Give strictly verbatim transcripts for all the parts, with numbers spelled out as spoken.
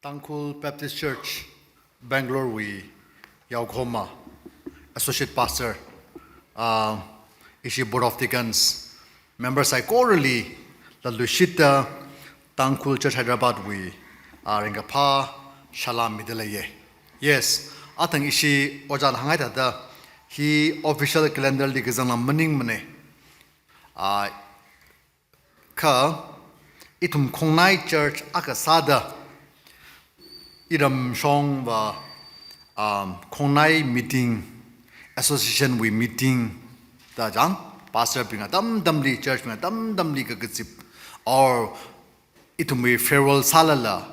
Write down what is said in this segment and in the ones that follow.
Tangkhul Baptist Church, Bangalore wui yaokhoma, Associate Pastor, uh, ishi Board of Deacons, member saikorali, laluishita Tangkhul Church Hyderabad wui, uh, ringkaphā salam mida leiye. Yes, athang ishi ojāna hāngngai thāda, hi official calendar li kazangla maningmane. Uh, Kha, ithum khongnai church akha sāda, iram shongva, um, khongnai meeting, association wui meeting, da chang, pastor bing atam atamli, church bing atam atamli kakazip, or ithumwui farewell sālala,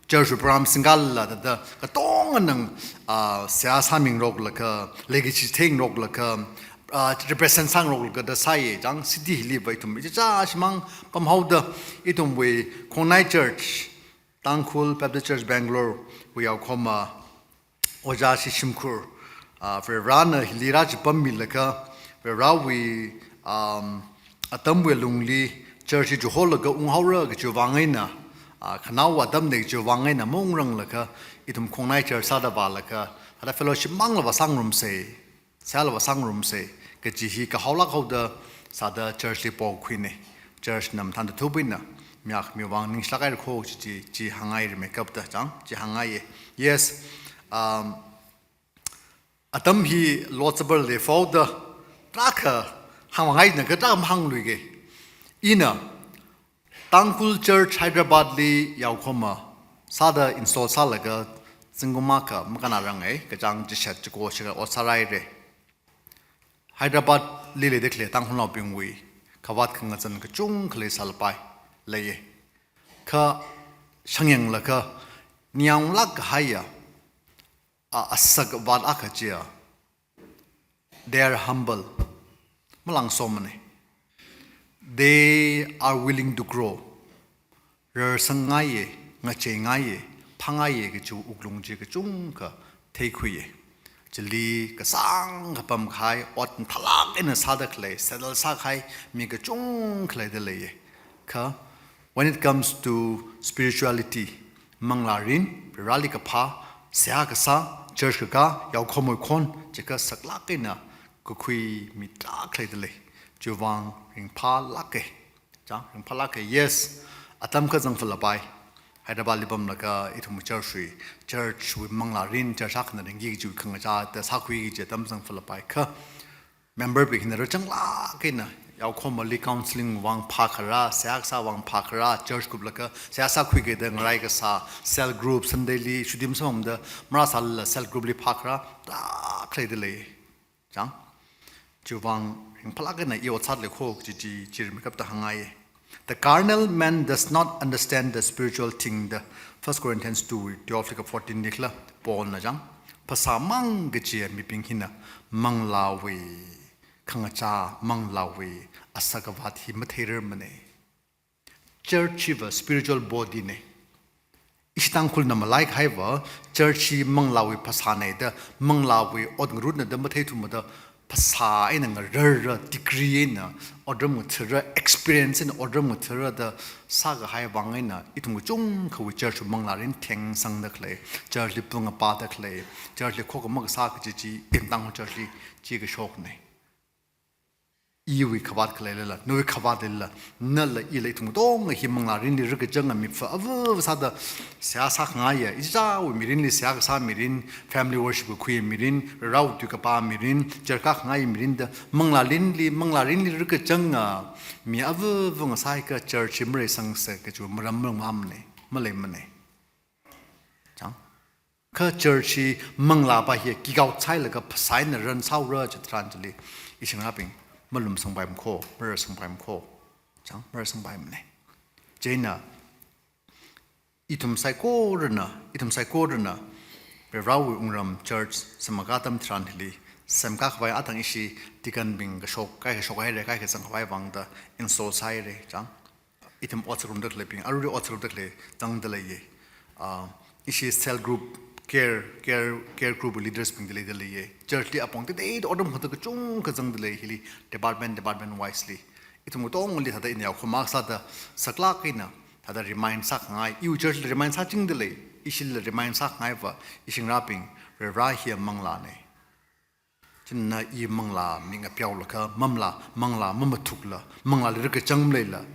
church wui program singkālala, thāda katonga nang, ah, seihā sāmingarok laga, leikashi theingarok laga, ah, represent sāngarok laga da sāye chang, city hiliva ithum ichicha shimān pamhaoda, ithumwui khongnai church, Tangkhul Baptist Church Bangalore wui yaokhoma, Ojā Shishimkhur, ah, Varivarāna hili rāchipammilakha, Varivarāwui, um, atamwui lungli church hi chiholaga unghaora kajiwui vang eina, ah, khanaowa atamna kajiwui vang eina maungranglakha, ithum khongnai church sāda vālakha, thāda fellowship mangla vāsāngarumsei, seihāla vāsāngarumsei, kaji hi kahaolāk haoda sāda church li pokhuine. Church na mathān tathup eina, miyak miwui vang ningshilāk haira kho chi, chi, chi hāngngai rimeikapta chang, chi hāngngaiye. Yes, um, atam hi Lord's Supper leihaoda, tarākha hāngvāngaina kha tarākha mahāngluike. Ina, Tangkhul Church Hyderabad li yaokhoma, sāda install sālaga, zingkum akha makānna rāngai, kachāng chishat chiko shira ot sāraire. Hyderabad li leida khalei Tangkhulnaobingwui, khavāt khangazan kachungkha leisālapai, leiye. Kha shangyanglaga, ningyānglāk kahaiya, a, asak vāt akha chiya, they are humble. Malangsomane. They are willing to grow. Rarsangngaiye, ngacheingaiye, phāngaiye kajiwui wuklung chi kachungkha theikhuiye. Chili kasāng kapam kahai, ot mathālāk eina sāda khalei, settle sākahai mi kachungkha leida leiye. Kha, when it comes to spirituality, manglārin, Varivarāli kaphā, seihā kasā, church kakā, yaokhomawui khon, chikha saklāk eina kakhui mi tarākha leida lei. Chiwui vang ringphālāke. Chang, ringphālāke, yes. Atam kha zangphalapai. Hyderabad li pamlaga ithum church wui, church wui manglārin, church akhana ringki kajiwui khangachā, da sākhuiki kaji atam zangphalapai. Kha, member bing hina rāzanglāk eina, yaokhomali counseling vang phākharā, seihā kasā vang phākharā, church group laga, seihā sākhuiki da ngarai kasā, cell group, Sunday li, shutim samphangda, marāsālala cell group li phākharā, tarākha leida lei. Chang? Chiwui vang, ringphālāk eina i ot sāda lei kho, chi, chi, chi rimeikapta hāngngaiye. The carnal man does not understand the spiritual thing, da First Corinthians two, twelve laga fourteen li khala, Paulna chang. Phasā mang kajiya mibing hina manglāwui khangachā, manglāwui asak avāt hi matheirarmane. Church hiva spiritual body ne. Ishi Tangkhulna malaikahaiva, church hi manglāwui phasāne da, manglāwui ot ngarutna da matheithumada, phasā eina ngararra, degree eina otram ngathara, experience eina otram ngathara da sākahai vang eina, ithum kachungkhawui church manglārin thengsangda khalei, church li pungapāda khalei, church li khokha makasā kaji chi, ithum Tangkhul church li chi kashokne. Iwui khavāt khaleilala, nawui khavāt leilala, nala ila ithum katonga hi manglārinli rikachanga mi phā ava sāda seihā sākhangaiya, ichichāwui mirinli seihā kasā mirin, family worship kakhui mirin, Varivarāwui tui kapā mirin, church kākhangai mirin da, manglārinli, manglārinli rikachanga mi ava ngasāakha church hi mareisangsa kajiwui maram maramamne, maleimane. Chang? Kha church hi manglāva hi kikao chailaga phasā eina ransāhaora chitharan chili, ishingarābing, malumsangpaimana kho, mararsangpaimana kho. Chang, mararsangpaimane. Chieina, ithum saikorana, ithum saikorana, Varivarāwui wungram church semkā atam tharan hili, semkākhavai athang ishi deacon bing kashok, kaikha shokhaire, kaikha zangkhavai vang da install sāhaire, chang. Ithum ot sāngarumda khaleibing, aruirui ot sāngarumda khalei zangda leiye. Ah, ishi cell group, care, care, care group leaders bingda leida leiye. Church li apong teitei otram khangathā kachungkha zangda lei hili, department, department wise li. Ithum katongali thāda ina yaokhoma sāda saklāk eina, thāda remind sākhangai, iwui church li remind sāchingda lei. Ishila remind sāngaiva, ishingrabing, Varivara hiya manglāna. China i manglā ming apyao lakha, mamlā, manglā mamathukla, manglāli rikachang maleila,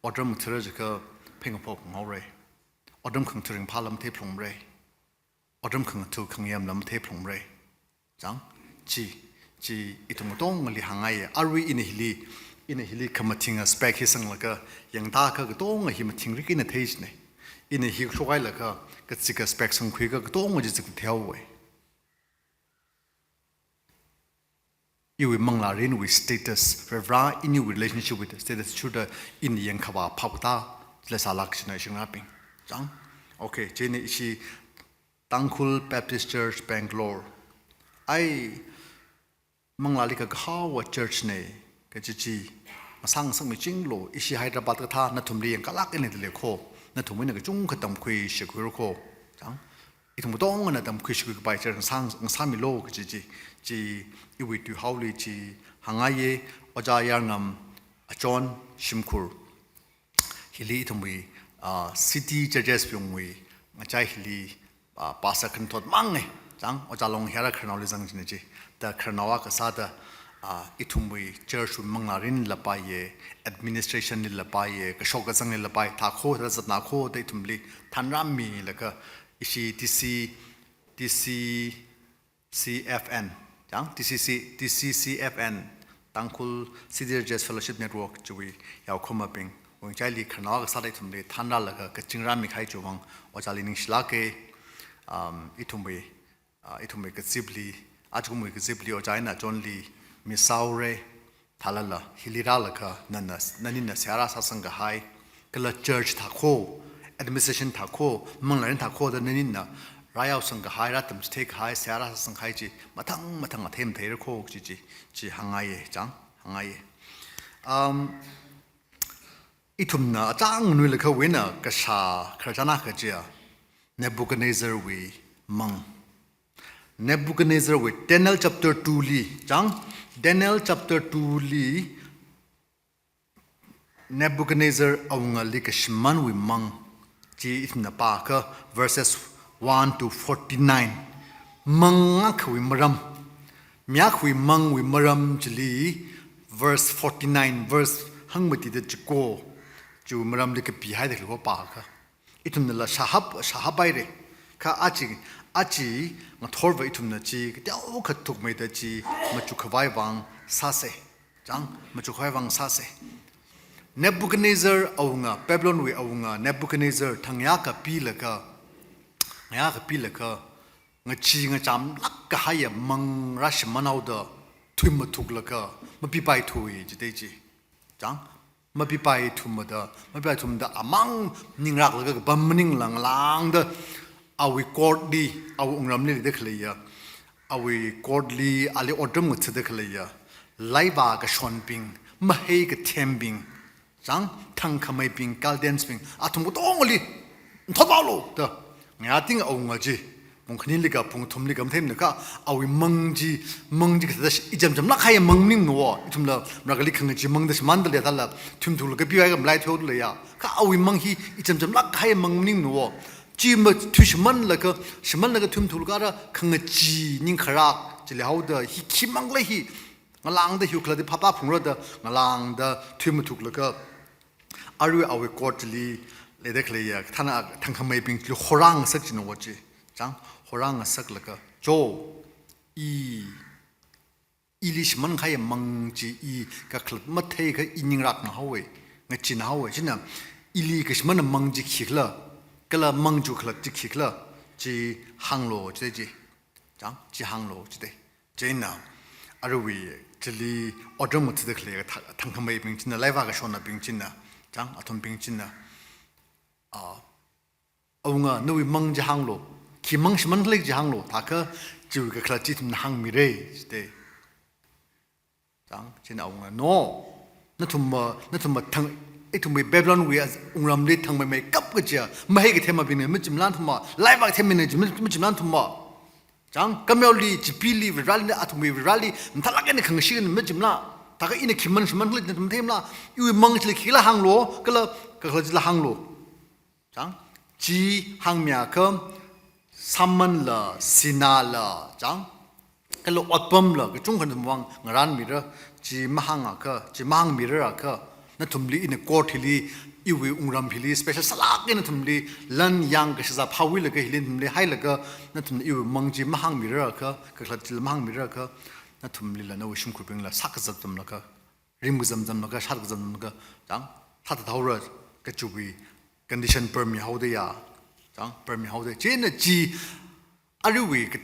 otram ngathara jiakha phengapho ngaora. Otram khangatha ringphāla mathei phalungra. Otram khangatha khangayamla mathei phalungra. Chang, chi, chi ithum katongali hāngngaiya. Arui ina hili, ina hili khamathinga spec hi sanglaga, yangda kha katonga hi mathingrik eina theichinga. Ina hi shokhailaga, kachika spec sangkhuiakha katonga chi chikta theihao. Iwui manglārinwui status, Varivara iniwui relationship with the status chuda ina yangkhavā phapkatā, chila sālak china ishingrabing. Chang? Okay, chieina ishi Tangkhul Baptist Church Bangalore. Ai, manglāli kakahaowa church na, kaji chi, masang sangmi chinglo, ishi Hyderabad kathā, nathumli yangkalak eina dalei kho, nathum eina kachungkha tamkhui shakhuira kho. Chang? Ithum katongana tamkhui shakhui kapai church ngasang, ngasāmilo kaji chi, chi iwui tuihaoli chi hāngngaiya. Ojā Yarngam, Achon, Shimkhur. Hili ithumwui, ah, city churches bingwui, ngachai hili, ah, pastor khanthot manga. Chang, Ojā Longhi ara khararnaoli zangchina chi. Da khararnao akha sāda, ah, ithumwui church wui manglārinla paiya, administration lila paiya, kashok kazangli la pai, thākho, thāda zatna kho, da ithumli thanrāmilaga, ishi T C, T C C F N, chang, T C C, T C C F N, Tangkhul City Churches Fellowship Network, chiwui yaokhamabing, wungchaili khararnao akha sāda ithumli thanrālaga kachingrāmi kahai chiwui vang, Ojāli ningshilaka, um, ithumwui, ah, ithumwui kazipli, ajakumwui kazipli Ojā eina Achonli miss sāhaora, thālala, hili rālaga, nana, nanina seihā rāsāsang kahai, kala church thākho, administration thākho, manglārin thākho da nanina rāyaosang kahai, rātamchithei kahai, seihā rāsāsang kahai chi, mathang mathang athei matheira kho chi chi, chi hāngngaiya, chang, hāngngaiya. Um, ithumna achang nganuilakha wui eina kashā khararchan akha chiya, Nebuchadnezzar wui mang. Nebuchadnezzar wui Daniel chapter two li, chang, Daniel chapter two li Nebuchadnezzar awungali kashimānwui mang chi ithumna pākha verses one to forty-nine. Mang akhawui maram, mi akhawui mangwui maram chili verse forty-nine, verse hangmatida chiko, chiwui maramli kapihaida khalei kho pākha. Ithumnala shāhap, shāhaphaira. Kha aja, aja ngathorva ithumna chi, kateokha thukmeida chi, machukkhavai vang sāsa. Chang, machukkhavai vang sāsa. Nebuchadnezzar awunga, Babylonwui awunga, Nebuchadnezzar thangya kapilaga, ngayā kapilaga, ngachee ngachamlāk kahaiya mang rāshimānhaoda, thuimathuklaga, mapipaithui, jidei chi. Chang, mapipaithumada, mapipaithumada amang ninglaklaga kapam maningla ngalāngda awui court li, awui wungramli leida khaleiya, awui court li ali otram ngathada khaleiya, laivā kashonbing, mahai kathembing, chang, thangkhameibing, Chaldeans bing, athum katongali nthotvaolu da, ngayā ting awunga chi, pung khanili ka, pung kathumli ka matheimana kha, awui mang chi, mang chi kathāda shi-, ichamchamlāk kahai mang maningmana wo, ithumla marakhali khangachee mangda shimānda leithāla, thuimthuklaga pihaika malai thuihaoda leiya. Kha awui mang hi ichamchamlāk kahai mang maningmana wo. Chi mathuishimānlaga, shimānlaga thuimthuklaga ara khangachee ningkharak chi leihaoda hi khi mang lei hi, ngalāngda hiwui khalati phapā phungra da, ngalāngda thuimathuklaga, arui awui court li leida khaleiya, kathāna thangkhameibing chili horāngasak china wo chi. Chang, horāngasaklaga, cho, i, ili shimānkahai mang chi i kakhalat matheikha i ningrakngahaowa, ngacheehaowa, china ili kashimāna mang chi khikhala, kala mang chi khalat chi khikhala, chi hānglu jidei chi. Chang, chi hānglu jidei. Chieina, arui chili otram ngathada khalei thang-, thangkhameibing china, laivā kashonabing china, chang, athumbing china, a, awunga, nawui mang chi hānglu, khi mang shimānkhala chi hānglu, thākha chiwui kakhalat chi ithumna hāngmira, jidei. Chang, china awunga, no, nathumva, nathumva thang, ithumwui Babylonwui wungramli thangmeimeikap kajiya, mahai kathembingna machimala nathumva, laivā kathembingna chi ma-, machimala nathumva. Chang, kameoli, chipili, Vareli, athumwui Vareli, mathālāk eina khangashina machimala. Thākha ina khi mang shimānkhala nathum matheimala, iwui mang chili khikhala hānglu, kala kakhalat chila hānglu. Chang, Chi hāngmiakha, sāmanla, sināla, chang, kala otpamla, kachungkha nathumwui vang ngarānmira, chi mahāngakha, chi mahāngmirarakha, nathumli ina court hili, iwui wungram hili, special sālāk eina nathumli, lan yangkashazā phāwuilaga hili nathumli hailaga, nathumna iwui mang chi mahāngmirarakha, kakhalat chila mahāngmirarakha, nathumlila nawui shimkhurbingla sākazat zamlaga, rim kazam zamlaga, shat kazam zamlaga, chang, sāthathaora kachiwui condition permihaoda ya, chang, permihaoda. Chieina chi, aruiwui ka-,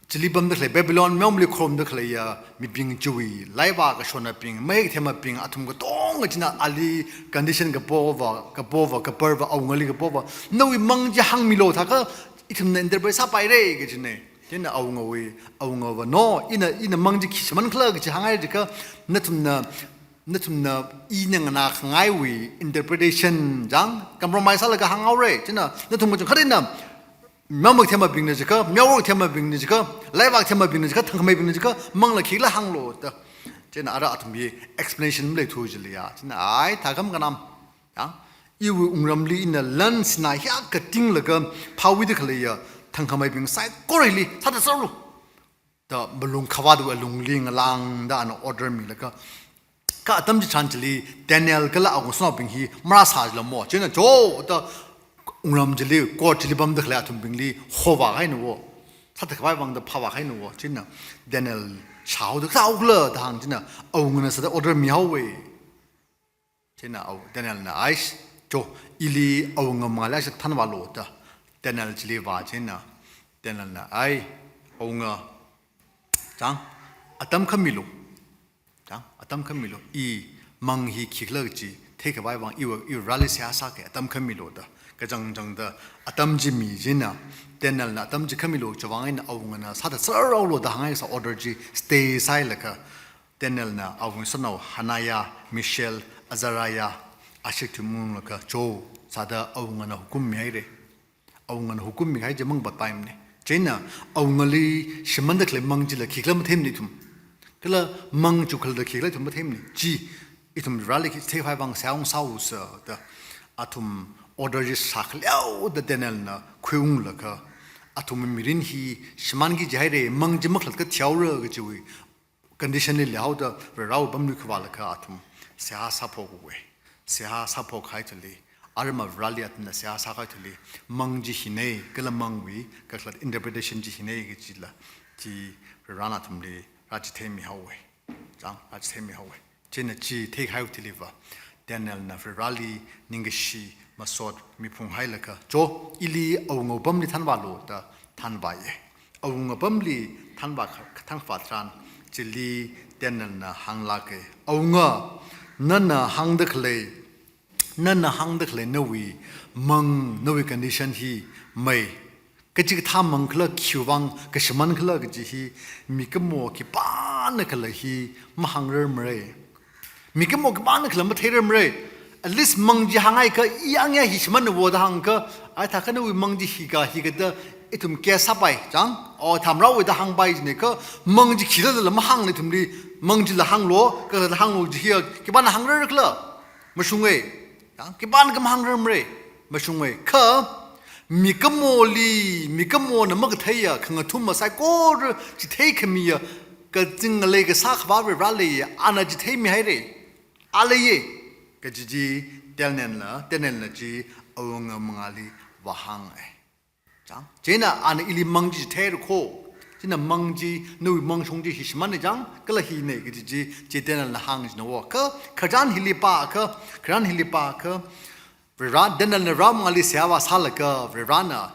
chili pamda khalei Babylon meomali khorumda khaleiya mibing chiwui, laivā kashonabing, mahai kathemabing, athum katonga china ali condition kapova, kapova, kaparva, awungali kapova, nawui mang chi hāngmilu thākha, ithumna interpret sāpaira kajina. Chieina awungawui, awungava no, ina, ina mang chi khi shimānkhala kaji hānghai jiakha, nathumna, nathumna ina nganākhangaiwui interpretation chang, compromise sālaga hānghaora. Chieina nathum kachungkha eina, meoma kathemabingna jiakha, meowor kathemabingna jiakha, laivā kathemabingna jiakha, thangkhameibingna jiakha, mangla khikhala hānglu da. Chieina ara athum hi explanation maleithu chili ya. Chieina ai, thākha makānam. Ya, iwui wungramli ina lan sinā hiyākha tinglaga phāwuida khaleiya thangkhameibing saikorali sāthatserlu da malung khavātwui alungli ngalāngda ana order milaga, kha atam chitharan chili Daniel kala awunga shanao bing hi marāsā jilamo. Chieina cho da wungram chili, court chili pamda khalei athumbingli hovāhaina wo. Sāthatkhavai vang da phāvāhaina wo. Chieina Daniel shāhaoda, kathāhaokhala da hāng chieina awungana sāda order mihaowa. Chieina aw, Danielna, "Aish, cho, ili awunga mangāli aish thanvālu" da. Daniel chili vā chieina, Danielna, "Ai, awunga, chang, atam khamilu. Chang, atam khamilu. I mang hi khikhala kaji theikhavai vang iwui, iwui Vareli seihā sāki, atam khamilu" da. Kachangchangda atam chi mi chieina, Danielna atam chi khamilu chiwui vang eina awungana sāthatserhaolu da hāngngaisa order chi stay sāhailaga, Danielna awunga shanao Hananiah, Mishael, Azariah, ashee thuiunglaga cho sāda awungana hukum mihaira. Awungana hukum mihai chi mangpatpaimana. Chieina awungali shimānda khalei mang chila khikhala matheimana ithum. Kala mang chukhalda khikhala ithum matheimana. Chi ithum Vareli khi theikhavai vang seihā ungsāusa da athum order chi sākhaleoda Danielna khuiunglaga, athum mirin hi shimānki jihaira, mang chi makhalatkha thihaora kajiwui condition li leihaoda Varewui pamli khuivālaga athum seihā sāphokhaowa. Seihā sāphokhai thili, arama Vareli athumna seihā sākahai thili, mang chi hina, kala mangwui kakhalat interpretation chi hina kajila, chi Varena athumli rāchitheimihaowa. Chang, rāchitheimihaowa. Chieina chi theikahaiwui thiliva Danielna Vareli ningkashi masot miphunghailaga, "Cho, ili awungawui pamli thanvālu" da thanvāya. Awunga pamli thanvā kha-, thanvā tharan chili Danielna hānglāka, "Awunga, nana hāngda khalei, nana hāngda khalei nawui mang, nawui condition hi mai. Kachikathā mangkhala, khiwui vang kashimānkhala kaji hi mikumo khipānakhala hi mahāngrarmara. Mikumo khipānakhala matheirarmara. At least mang chi hānghaiakha, i yangya hi shimānna wo da hāngakha, ai thākha nawui mang chi hika, hika da ithum guess sāpai, chang? O, thāmrāwui da hāngpai jina kha, mang chi khikhala da mahāngla ithumli, mang chila hānglu, kala hānglu kaji hiya khipāna hāngrarkhala? Mashunga. Chang? Khipānakha mahāngrarmara. Mashunga. Kha mikumoli, mikumona makatheiya khangathuma saikora chitheikhamiya kazing ngalei kasā Akhava Vare leiya, ana chitheimihaira. A leiya kaji chi Danielna, Danielna chi awunga mangāli vāhānga. Chang? Chieina ana ili mang chi chitheira kho. Chieina mang chi, nawui mangshong chi hi shimānna chang, kala hina kaji chi, chi Danielna hāng jina wo. Kha, khararchan hili pākha, khararchan hili pākha, Vare, Danielna Vare mangāli seihā vāsālaga, Varena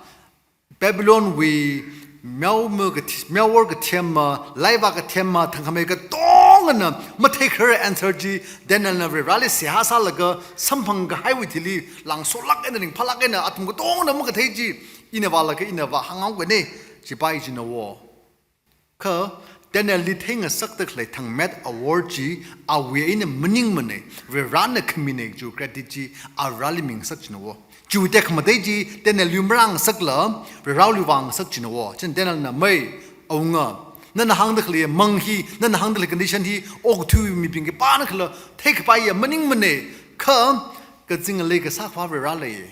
Babylonwui meoma kathi-, meowor kathema, laivā kathema, thangkhamei katongana matheikharar answer chi Danielna Vareli seihā sālaga samphangkahaiwui thili, langsolāk eina, ringphālāk eina, athum katongana makathei chi, ina vālaga ina vāhānghaokana, chipai jina wo. Kha Danielli theingasakda khalei thangmet awor chi, awui eina maningmana, Varena khamina kaji credit chi Vareli mingasak jina wo. Chiwui tekhamatei chi Danielli marāngasakla, Vareli vāngasak jina wo. Chieina Danielna, mai, awunga, nana hāngda khalei mang hi, nana hāngda khalei condition hi, okathui mibing khipānakhala theikapaiya maningmana, kha kazing ngalei kasā Akhava Vare leiya.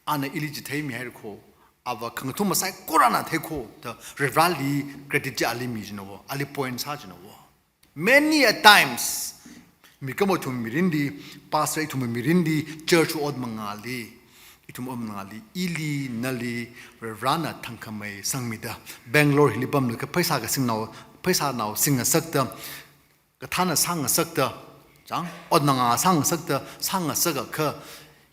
Ana ili chitheimihaira kho, ava khangathuma saikorana theikho, da Varivarali credit chi ali mi jina wo, ali point sā jina wo. Many a times, mikumo ithum mirinli, pastor ithum mirinli, church ot mangāli, ithum ot mangāli, ili, nali, Varivarana thangkhamei sangmida, Bangalore hili pamlaga pheisā kasingnao, pheisanao singngasakta, kathāna sāngasakta, chang, ot mangā sāngasakta, sāngasakakha,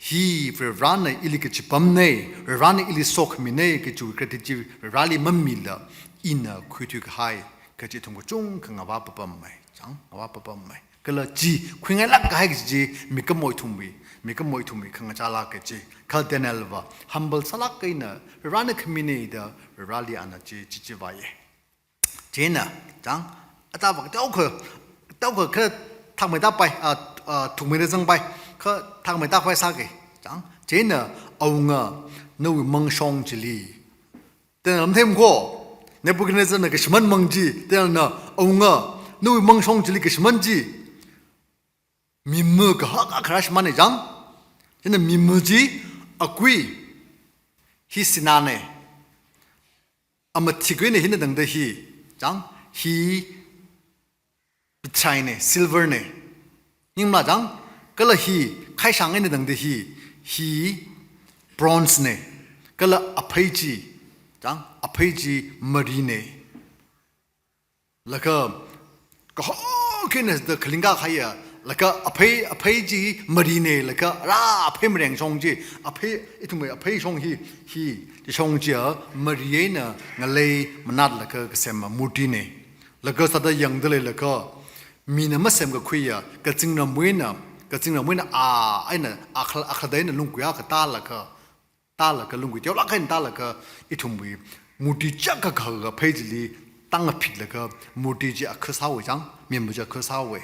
hi Varivarana ili kachipamnei, Varivarana ili sokminei, kachi credit chi Varivarali mamila, ina khuithui kahai, kachi ithum kachungkha ngavā papammei, chang, ngavā papammei. Kala chi, khuingailāk kahai kachi chi, mikumo ithumwui, mikumo ithumwui khangachālāk kachi. Kha Daniel va, humble sālāk eina, Varivarana khaminei da, Varivarali ana chi, chi chivāya. Chieina, chang, ata va teokha, teokha kha thakmeida pai, a, a, thukmeida zangpai, kha thakmeida khavai sāki, chang. Chieina, awunga, nawui mangshong chili. Daniel matheimana kho, Nebuchadnezzarna kashiman mang chi, Danielna, awunga, nawui mangshong chili kashiman chi. Mimu kahak akha rāshimana chang. Chieina mimu chi akui, hi sinanei. Amathik eina hina tangda hi, chang, hi pichainei, silver nei. Ningmala chang, kala hi khaishang eina tangda hi, hi bronze nei. Kala aphei chi, chang, aphei chi marinei. Laga, kahak eina da khalinga khaya, laga aphei, aphei chi marinei, laga rā aphei marengshong chi, aphei, ithumwui aphei shong hi, hi, chi shong chiya, mari eina ngalei manatlaga kasema murti nei. Laga sāda yangda leilaga, mina masemkakhuiya, kazingramwui eina, kazingramwui eina a, eina, akhal-, akhada eina lungkui akha tālaga, tālaga lungkui teolāk eina tālaga ithumwui murti chak kakha kaphei chili tāngaphiklaga murti chi akha sāhaowa chang, mimu chi akha sāhaowa.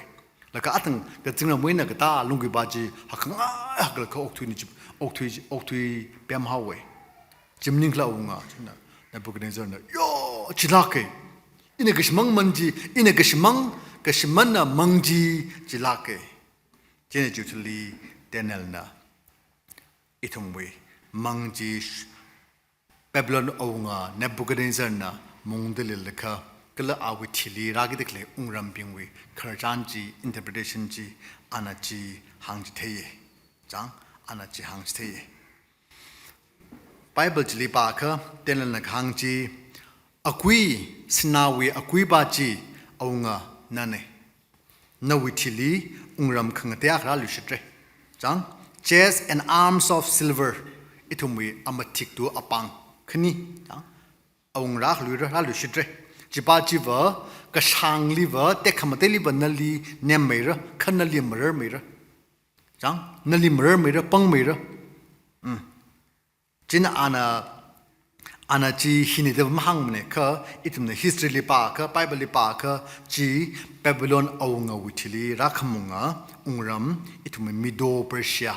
Laga atang kazingramwui eina katā lungkuipa chi hakkhangai haklaga okthuina chi, okthui, okthui pemhaowa. Chi maningla awunga, chieina Nebuchadnezzarna, yo, chilāka. Ina kashimang mang chi, ina kashimang, kashimana mang chi, chilāka. Chieina chiwui thili Danielna ithumwui mang chi sh-, Babylon awunga Nebuchadnezzarna mungda leilakha, kala awui thili rākida khalei wungrambingwui khararchan chi, interpretation chi, ana chi hāngchitheiya. Chang, ana chi hāngchitheiya. Bible chili pākha, Danielna kahāng chi, akui, sinawui akuipa chi, awunga nanei. Nawui thili wungram khangatei akha rāluishitra. Chang, chest and arms of silver, ithumwui amathik tu apāng khani, chang, awunga rāluira, rāluishitra. Chipa chiva, kashāngliva, tekhamateiliva nali nemmeira, kha nali mararmeira. Chang, nali mararmeira, pangmeira. Mm. Chieina ana, ana chi hina da mahāngmana kha, ithumna history li pākha, Bible li pākha, chi Babylon awungawui thili rākhamunga wungram, ithumwui Medo Persia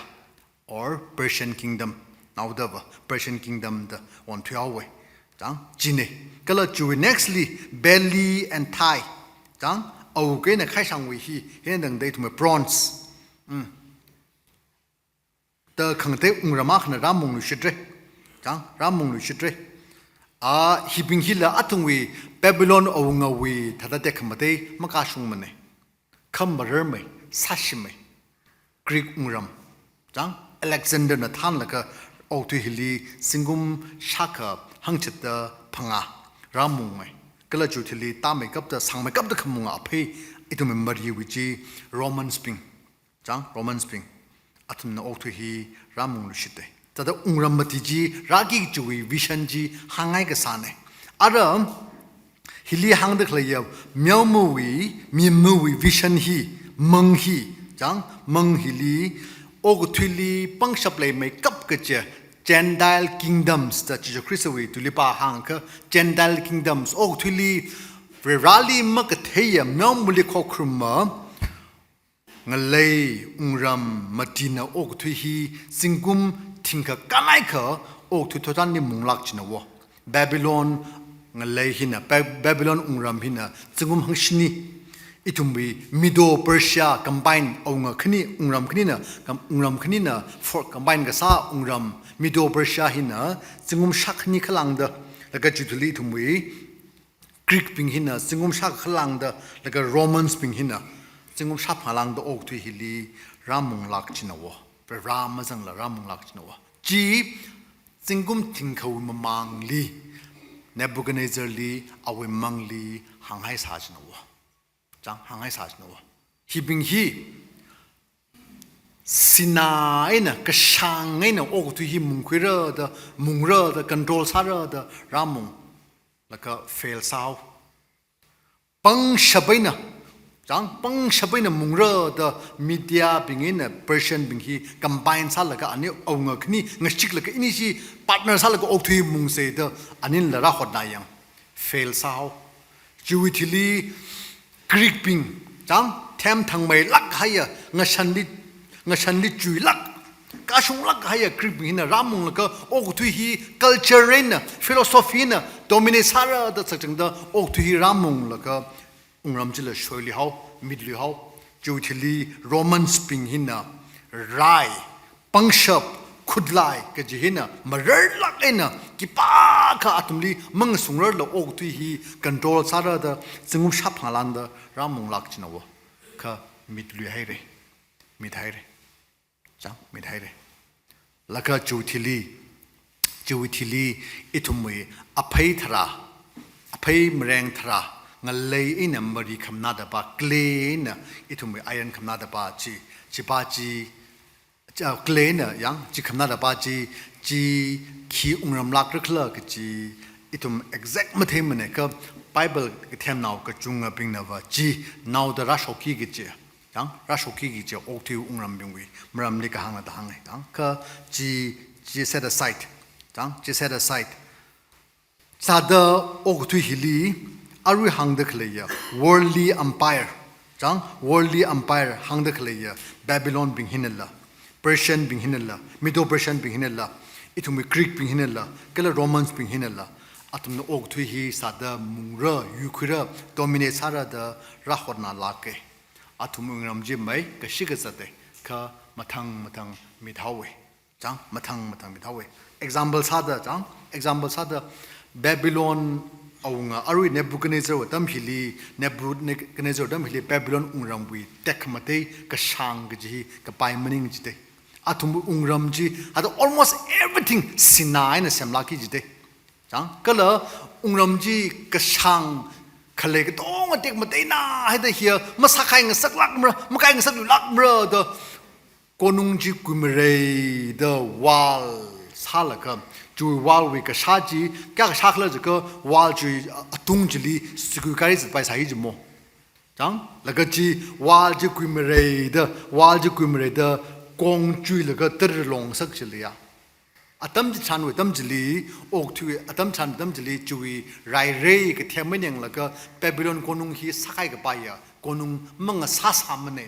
or Persian Kingdom, naodava Persian Kingdom da onthuihaowa. Chang, chinei. Kala chiwui next li, Beli and Thai. Chang, awuk eina khaishangwui hi, hina tangda ithumwui bronze. Mm. Da khangatei wungram akhana rāmungluishitra. Chang, rāmungluishitra. A, hibing hila athumwui Babylon awungawui thāda tekhamatei makashungmanei. Kha mararmei, sāshimei. Greek wungram. Chang, Alexanderna thānlaga okathui hili zingkum shākha hangchatda phangā rāmungmei. Kala chiwui thili tāmeikapta, sāngmeikapta khamunga aphei, ithumwui mariwui chi Romans bing. Chang, Romans bing. Athumna okathui hi rāmungluishita. Thāda wungram mati chi rāki kajiwui vision chi hāngngai kasānei. Ara, hili hāngda khaleiya, meomawui, mimuwui vision hi, mang hi, chang, mang hili, okathuili pangshap leimeikap kaja, Gentile kingdoms, da Jesu Khristawui tuili pāhāngkha, Gentile kingdoms, okathuili, Vareli makatheiya, meomali khokharuma, ngalei wungram matina okathui hi zingkum thingkha kānaikha okathui thothanli munglāk china wo. Babylon ngalei hina, Ba-, Babylon wungram hina zingkum hangshini, Ithumwui Medo Persia combine awunga khani, wungram khanina, kam-, wungram khanina for combine kasā wungram Medo Persia hina zingkum shākhani khalangda, laga chiwui thili ithumwui Greek bing hina zingkum shākha khalangda, laga Romans bing hina zingkum shāphangā lāngda okathui hili rāmunglāk china wo. Rā mazangla rāmunglāk china wo. Chi zingkum thingkhawui mamangli Nebuchadnezzar li awui mangli hānghai sā china wo. Chang, hānghai sā china wo. Hibing hi sinā eina, kashāng eina okathui hi mungkhuira da, mungra da, control sāra da rāmung, laga fail sāhao. Pangshap eina, chang, pangshap eina mungra da Media bing eina Persian bing hi combine sālaga ani awunga khani ngachiklaga ini chi partner sālaga okathui mungsa da aninla rāhotna yang, fail sāhao. Chiwui thili Greek bing, chang, themthangmeilāk haiya, ngashanli, ngashanli chuilāk, kashunglāk haiya Greek bing hina rāmunglaga okathui hi culture eina, philosophy eina dominate sāra da sakchangda okathui hi rāmunglaga wungram chila shoiluihao, mitluihao. Chiwui thili Romans bing hina rai, pangshap, khutlai kaji hina mararlāk eina khipākha athumli mangasungrarla okathui hi control sāra da zingkum shāphangā lāngda rāmunglāk china wo. Kha mitluihaira, mithaira. Chang, mithaira. Laga chiwui thili, chiwui thili ithumwui aphei tharā, aphei mareng tharā, ngalei eina mari khamnada pa, clay eina ithumwui iron khamnada pa chi, chi pa chi, cha, clay eina yang, chi khamnada pa chi, chi khi wungramlākra khala kaji ithum exact matheimana, kha Bible kathemnao kachungabingna va chi naoda rāshokki kaji, chang, rāshokki kaji okathui wungrambingwui maramli kahāngna da hānga, chang, kha chi, chi set aside, chang, chi set aside. Sāda okathui hili arui hāngda khaleiya worldly empire, chang, worldly empire hāngda khaleiya Babylon bing hinala, Persian bing hinala, Medo Persian bing hinala, ithumwui Greek bing hinala, kala Romans bing hinala, athumna okathui hi sāda mungra, yuikhuira, dominate sāra da rāhotnalāka. Athum wungram chi mai kashi kazata, kha mathang mathang mithaowa. Chang, mathang mathang mithaowa. Example sāda, chang, example sāda Babylon awunga, arui Nebuchadnezzar wui atam hili, Nebuchadnezzar wui atam hili Babylon wungramwui tekhamatei kashāng kaji hi kapai maning jida. Athum wungram chi, hada almost everything sinā eina semlākki jida. Chang, kala wungram chi kashāng khalei katonga tekmateina haida hiya masākhai ngasaklākmara, makhai ngasakluilākmara da konung chi kuimareida wall sālaga, chiwui wall wui kashā chi, kayā kashā khala jiakha wall chi atung chili siguikari zatpai sāi jimo. Chang, laga chi wall chi kuimareida, wall chi kuimareida kong chuilaga tara long ngasak chiliya. Atam chitharanwui atam chili, okathui atam chitharan atam chili, chiwui rairei kathem maninglaga Babylon konung hi sākhai kapaiya konung mangasāsāmana.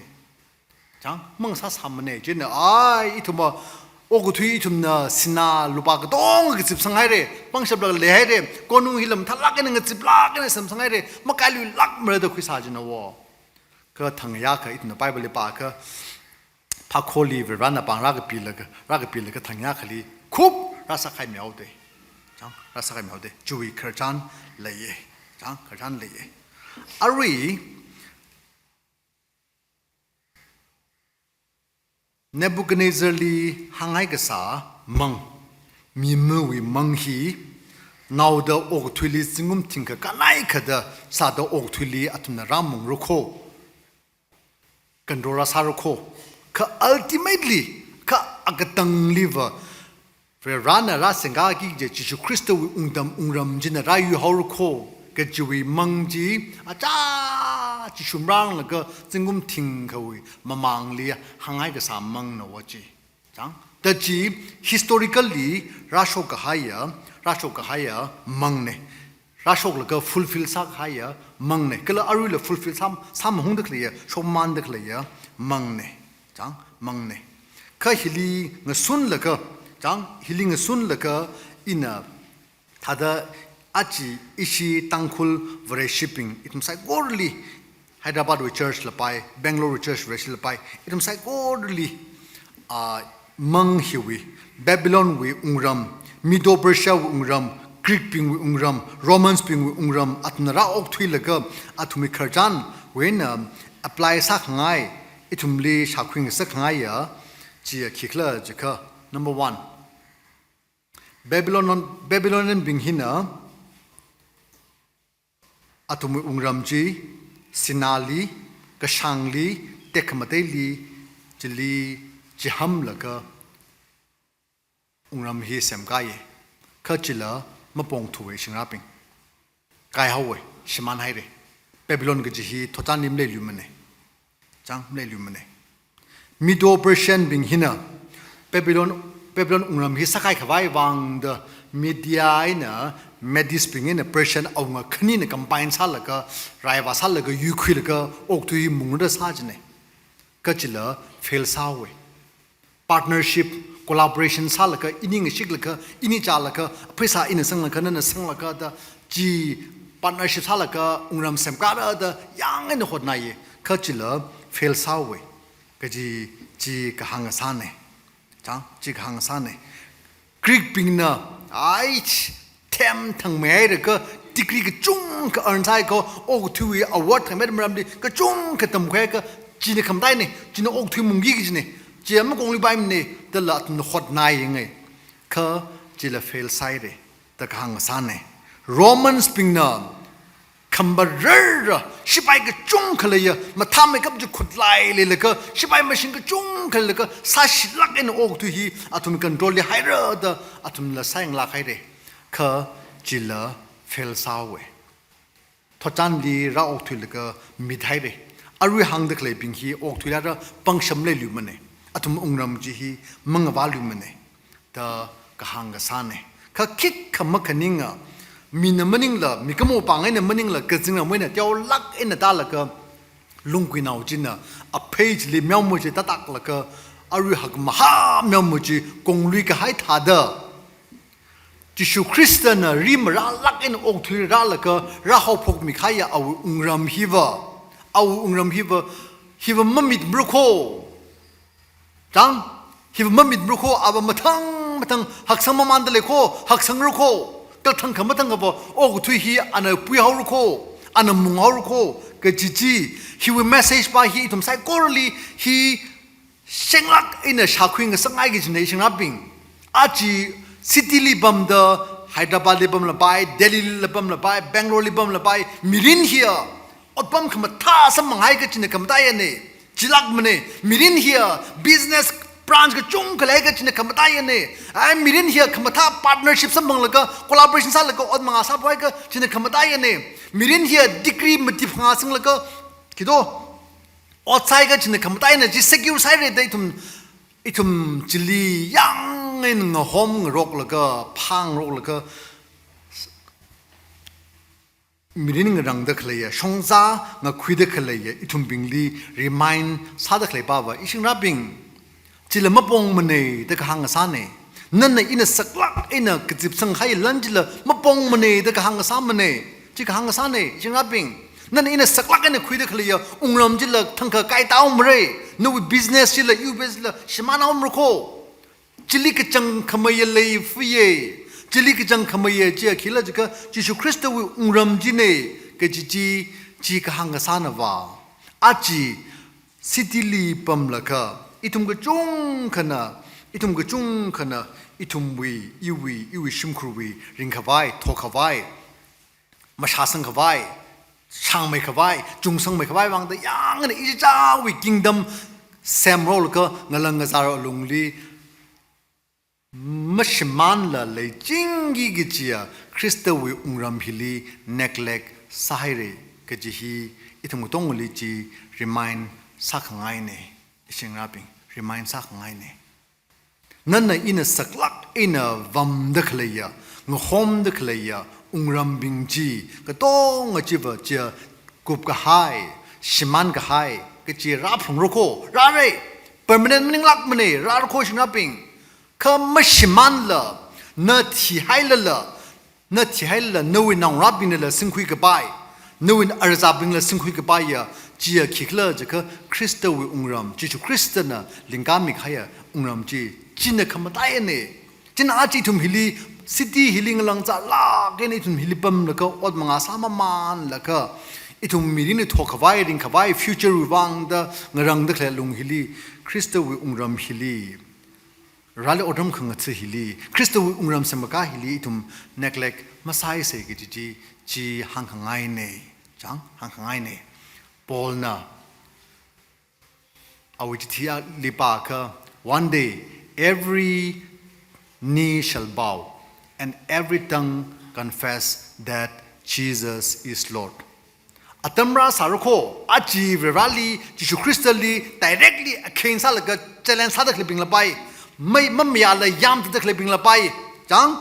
Chang, mangasāsāmana. Chieina, ai, ithumva, okathui ithumna sinā lupā katonga kazipsanghaira, pangshap lāk leihaira, konung hila mathālāk eina ngaziplāk eina semsanghaira, makailuilākmara da khuisā china wo. Kha thangya kha ithumna Bible li pākha, Phākholi Varena pāng rākapilaga, rākapilaga thangya khali khup rāsākhai mihaoda. Chang, rāsākhai mihaoda. Chiwui khararchan leiya. Chang, khararchan leiya. Arui, Nebuchadnezzar li hānghai kasā mang, mimawui mang hi, naoda okathuili zingkum thingkha kanai khada sāda okathuili athumna rāmungra kho, control rāsāra kho. Kha ultimately, kha akatangliva, Varena rāsengkaki kaji Jishu Khristawui wungdam wungram china rāyuihaora kho kajiwui mang chi, achā chi shumranglaga zingkum thingkhawui mamangli hānghai kasā mangna wo chi. Chang, da chi historically rāshok kahaiya, rāshok kahaiya mangna. Rāshoklaga fulfill sākahaiya mangna. Kala aruila fulfill sā, sāmahungda khaleiya, shokmamānda khaleiya mangna. Chang, mangna. Kha hili ngasunlaga, chang, hili ngasunlaga ina thāda aja ishi Tangkhul Vareshibing ithum saikorali Hyderabad wui church lapai, Bangalore wui church reshila pai, ithum saikorali, ah, mang hiwui, Babylon wui wungram, Medo Persia wui wungram, Greek bingwui wungram, Romans bingwui wungram, athumna rāokthuilaga, athumwui khararchanwui eina apply sākhangai, ithumli shākhuingasakkhangai ya, chi ya khikhala jiakha, number one. Babylon, Babylonian bing hina, athumwui wungram chi, sināli, kashāngli, tekhamateili, chili, chihamlaga, wungram hi semkāya. Kha chila mapongthuwa shingrabing. Kaihaowa, shimānhaira. Babylon kaji hi thotchanli maleiluimana. Chang maleiluimana. Medo Persian bing hina Babylon, Babylon wungram hi sākhaikhavai vangda Media eina Medes bing eina Persian awunga khanina combine sālaga, raivā sālaga, yuikhuilaga, okathui hi mungra sā jina. Kha chila fail sāhaowa. Partnership, collaboration sālaga, ini ngashiklaga, ini chālaga, pheisā ina sanglaga, nana sanglaga da, chi partnership sālaga, wungram semkāra da, yāng eina hotnāya, kha chila fail sāhaowa. Kaji chi kahāng kasāna. Chang, chi kahāng kasāna. Greek bingna, ai, them thangmeihaira kha, degree kachungkha earn sāi kha, okathuiwui award thangmei maramli, kachungkha tamkhui kha, china khamataina, china okathui mungki kajina, chi ama kongli paimana, dala athumna hotnāyanga. Kha chila fail sāhaira, da kahāng kasāna. Romans bingna, khambarara, shipai kachungkha leiya, mathāmeikap chi khutlai leilaga, shipai machine kachungkha leilaga, sāshilāk eina okathui hi, athum control li haira da, athumla sāyanglāk haira. Kha chila fail sāhaowa. Thotchanli rāokthuilaga mithaira. Arui hāngda khaleibing hi okthuilaga pangshap maleiluimana. Athum wungram chi hi mangavāluimana. Da kahāng kasāna. Kha khikha makhaninga, mina maningla, mikumo pāng eina maningla, kazingramwui eina teolāk eina tālaga, lungkuinao china aphei chili meoma chi tātaklaga, arui hakmahā meoma chi konglui kahai thāda, Jishu Khristana rimarālāk eina okthuirālaga rāhaophokmi kahaiya awui wungram hiva, awui wungram hiva, hiva mamitmara kho. Chang, hiva mamitmara kho, ava mathang mathang haksang mamānda lei kho, haksangra kho, kala thangkha mathangkhava okathui hi ana puihaora kho, ana munghaora kho, kaji chi, hiwui message pa hi ithum saikorali hi shenglāk eina shākhuingasakngai kajina shingrabing. Aja city li pamda, Hyderabad li pamlapai, Delhi li pamlapai, Bangalore li pamlapai, mirin hiya otpam khamathā samphang haikha china khamataiyana. Chilākmana, mirin hiya business branch kachungkha leikha china khamataiyana. Ai, mirin hiya khamathā partnership samphanglaga, collaboration sālaga ot mangā sāphoikha china khamataiyana. Mirin hiya degree mati phangā singlaga, khi do, ot sāikha china khamataiyana, chi secure sāhaira da ithum, ithum chili yāng eina ngahom ngaroklaga, phāngaroklaga, mirin ngarāngda khaleiya, shongza ngakhuida khaleiya, ithumbingli remind sāda khalei pava, shingrabing, chila mapongmana da kahāng kasāna. Nana ina saklāk eina kazipsang kahai lan chila mapongmana da kahāng kasāmana. Chi kahāng kasāna, shingrabing. Nana ina saklāk eina khuida khaleiya wungram chila thangkha kaitaomara. Nawui business chila, iwui business chila shimānhaomara kho. Chili kachangkhameiya leifuiya. Chili kachangkhameiya chiya khila jiakha Jishu Khristawui wungram china, kaji chi, chi kahāng kasānava. Aja city li pamlaga, ithum kachungkhana, ithum kachungkhana, ithumwui, iwui, iwui shimkhurwui ringkhavai, thokhavai, mashāsangkhavai, shāngmeikhavai, chungsangmeikhavai vangda yāngna ichichāwui kingdom semrolaga ngalang ngazar alungli mashimānla leichingi kajiya Khristawui wungram hili neglect sāhaira kaji hi ithum katongali chi remind sākhangaina, shingrabing, remind sākhangaina. Nana ina saklāk eina vamda khaleiya, ngahomda khaleiya, wungrambing chi, katonga chiva chiya kupkahai, shimānkahai, kachi rāphungra kho, rāra. Permanent maninglākmana, rāra kho shingrabing. Kha mashimānla, na thihailala, na thihailala, nawui naongarābingnala singkhui kapai, nawui arazābingla singkhui kapaiya, Chiya khikhala jiakha Khristawui wungram, Jishu Khristana lingkami kahaiya wungram chi, china khamataiyana. China aja ithum hili, city hili ngalangzālāk eina ithum hili pamlaga, ot mangā sāmamanlaga, ithum mirinli thokhavai, ringkhavai, future wui vangda ngarangda khalei lung hili, Khristawui wungram hili, Vareli otram khangatha hili, Khristawui wungram semkakā hili ithum neglect masāisa kaji chi, chi hāngkhangaina, chang, hāngkhangaina. Paulna awui chithili pākha, "One day, every knee shall bow and every tongue confess that Jesus is Lord." Atam rāsāra kho, aja Vareli, Jishu Khristali directly against sālaga challenge sāda khaleibingla pai, mai mamayāla yamda khaleibingla pai, chang?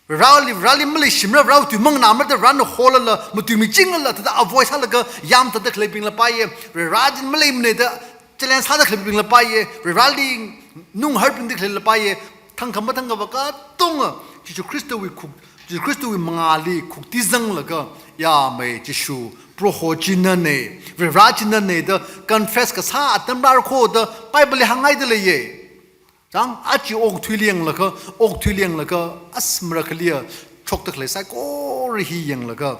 Vareli, Vareli maleishimara, Varewui tui manganāmara da Varena holala, matuimichinglala, thāda avoid sālaga yamda khaleibingla paiya, Vareli maleimanei da challenge sāda khaleibingla paiya, Vareli nungharbingda khaleila paiya, thangkha mathangkhava katonga, Jishu Khristawui khuk, Jishu Khristawui mangāli khukti zanglaga, ya mai Jishu, Proho chi nanei, Vare chi nanei da confess kasā atam rāra kho da Bible li hāngngaida leiya. Chang, aja okathuili yanglaga, okathuili yanglaga, as marakhaliya, chokda khalei saikora hi yanglaga,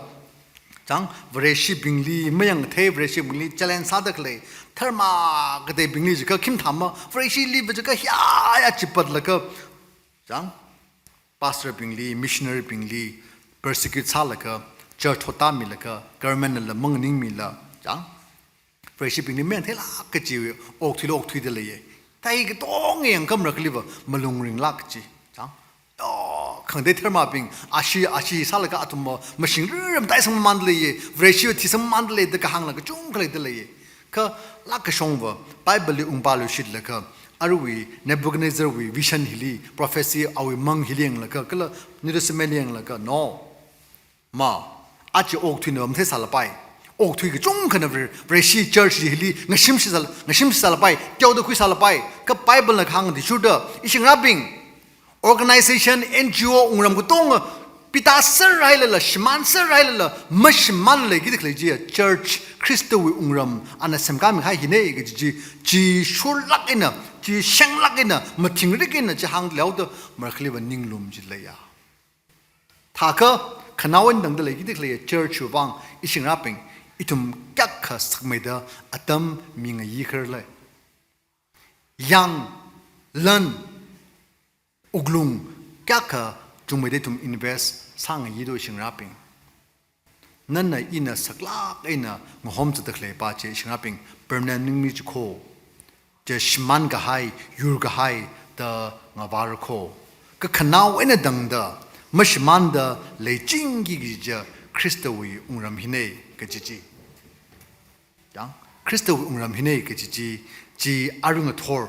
chang, Vareshibingli mayangkathei, Vareshibingli challenge sāda khalei, dharma kateibingli jiakha khim thāma, Vareshiliva jiakha hiya ya chipatlaga, chang, pastor bingli, missionary bingli persecute sālaga, church thotamilaga, government nala manganingmila, chang, Vareshibingli mayangtheilāk kajiwui okathuili okthuida leiya. Thai katonga yangkha marakhaliva malung ringlāk kaji. Chang? Oh, khangatei dharmabing, ashi, ashi sālaga athumva mashing rira mataisangmamanda leiya. Vareshiva thisangmamanda lei da kahāngla kachungkha leida leiya. Kha lākashongva, Bible li ungpāluishitlaga, aruiwui Nebuchadnezzar wui vision hili, prophecy awui mang hili yanglaga, kala New Testament li yanglaga, no. Ma, aja okathuina matheisāla pai. Okathui kachungkhana Vare-, Vareshi church hili ngashimshisāla, ngashimshisāla pai, teoda khuisāla pai. Kha Bible na kahāng athishurda, ishingrabing, organization, N G O, wungram katonga, pita sāhailala, shimān sāhailala, mashimānlei kida khalei chiya, church, Khristawui wungram, ana semkāmi kahai hinei kaji chi, chi shurlāk eina, chi shenglāk eina, mathingrik eina, chi hāngleoda, marakhaliva ninglum chi leiya. Thākha, khanaowa eina tangda lei kida khalei church wui vang, ishingrabing, ithum kayākha sakmeida atam mingayi kharlei. Yang, lan, wuklung, kayākha chungmeida ithum invest sāngayi do ishingrabing. Nana ina saklāk eina ngahomzatda khaleipa chi ishingrabing permanent ningmi chi kho. Chi shimān kahai, yur kahai da ngavāra kho. Kha khanaowa eina tangda, mashimānda leichingki kaji chi Khristawui wungram hinei kaji chi. Chang, Khristawui wungram hinei kaji chi, chi arui ngathor,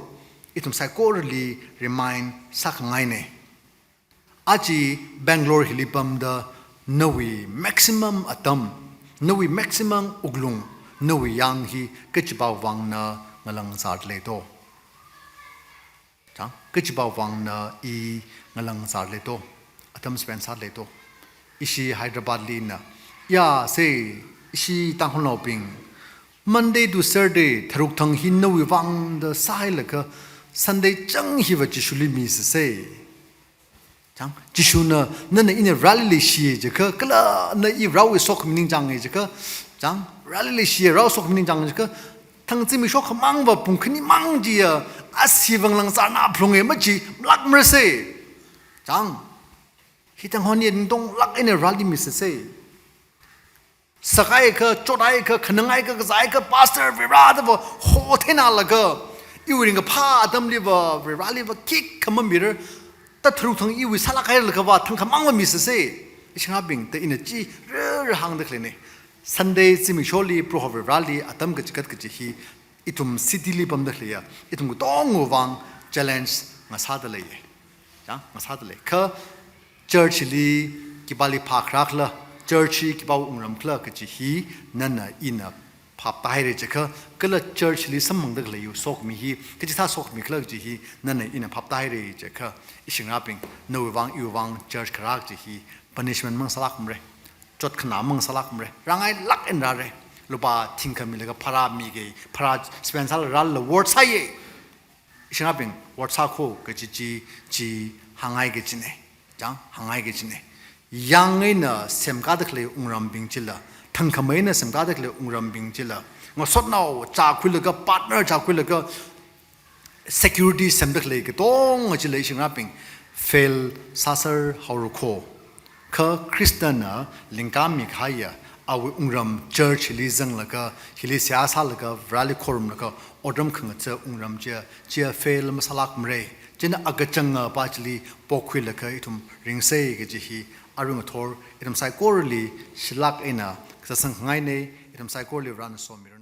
ithum saikorali remind sākhangainei. Aja Bangalore hili pamda nawui maximum atam, nawui maximum wuklung, nawui yang hi kachipāwui vang na ngalangzāda lei do. Chang, kachipāwui vang na i ngalangzāda lei do. Atam spend sāda lei do. Ishi Hyderabad lina. Ya, se, ishi Tangkhulnaobing. Monday to Saturday, tharuk thang hi nawui vang da sāhailaga, Sunday chang hiva Jishuli misāsei. Chang, Jishuna, nana ina Vareli leishiya jiakha, kala na i Varewui sokhami ningchānga jiakha, chang, Vareli leishiya, Varewui sokhami ningchānga jiakha, thang zimiksho khamangva pung khani mang chiya, asi vang langzāna phlunga machi, malākmarasei. Chang, hi Tangkhulnao ningtonglāk eina Vareli misāsei. Sakhaiakha, chotaiakha, khanangaiakha, kazāaiakha, pastor Vareda va hotheinalaga, iwui ringkaphā atamliva, Vareliva khikha mamirar, ta tharuk thang iwui sālāk hailaga va, thangkhamangva misāsei. Ishingrabing, ta ina chi rira hāngda khaleinei. Sunday zimiksholi Proho Vareli atam kachigat kachi hi, ithum city li pamda khaleiya, ithum katongawui vang challenge ngasāda leiya. Ya, ngasāda lei. Kha church li khipāli phākharakhala, church hi khipāwui wungram khala kachi hi nana ina phaptāhaira jiakha, kala church li samphangda khaleiya sokhami hi, kachithā sokhami khala kachi hi nana ina phaptāhaira jiakha, ishingrabing, nawui vang, iwui vang church kharā kachi hi punishment mang sālākmara. Chot khanā mang sālākmara. Rāngailāk eina rāra. Lupā thingkha milaga phara miki, phara spend sālaga rālaga worth sāya. Ishingarābing, worth sākho kaji chi, chi hāngngai kajina. Chang, hāngngai kajina. Yāng eina semkāda khalei wungrambing chila, thangkhamei eina semkāda khalei wungrambing chila, ngasotnao chākhuilaga, partner chākhuilaga, security semda khalei katonga chila ishingarābing fail sāser haora kho. Kha Khristana lingkāmi kahaiya awui wungram church hili zanglaga, hili seihā sālaga, Vareli khorumlaga otram khangatha wungram chiya, chiya fail masālākmara. Chieina akachanga pa chili pokhuilaga ithum ringsa kaji hi arui ngathor ithum saikorali shilāk eina kasāsang khangaina. Ithum saikorali Varena somira.